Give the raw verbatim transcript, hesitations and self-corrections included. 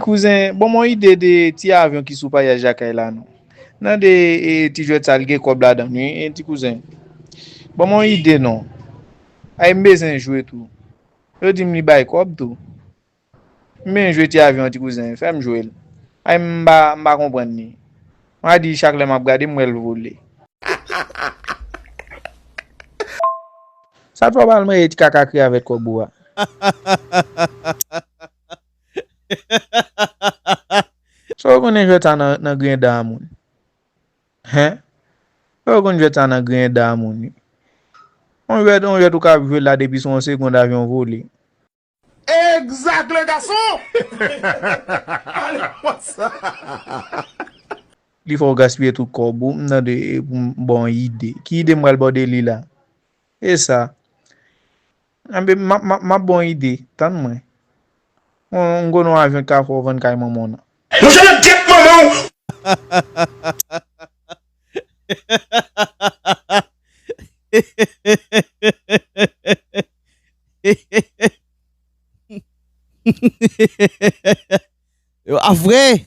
Kouzen, ban m yon ide de ti avyon ki sou payaj lakay la non. Nan de e, ti jwèt sa l gen kòb ladan l wi, e, ti kouzen. Ban m yon ide non. Ay, m bezwen jwe tou. Yo di m li bay kòb tou. M bezwen jwe ti avyon an, ti kouzen, fè m jwe l. Ay, m pa, m pa konprann li. M a di chak lè m ap gade, m wè l vole. Sa t fè w pa al manyen ti kaka kriye avèk kòb ou a? Sa w konnen jwèt sa nan, nan griyen dan a moun? Hen? Sa w konn jwèt sa nan griyen dan a moun wi. On jwèt, on jwèt ou ka jwe la depi sou yon segond avyon vole. Exact, le garçon! Allez, what's up? Li fè w gaspiye tout kòb ou, m tande e pou m ba w yon ide. Ki ide m pral ba w de li la? E sa. Anben, m ap, m ap, m ap ba w yon ide. Tann mwen. M, m konnen yon avyon ka fè w vann kay manman w nan. Yon jan ap gyèt manman w! Yo, a vre!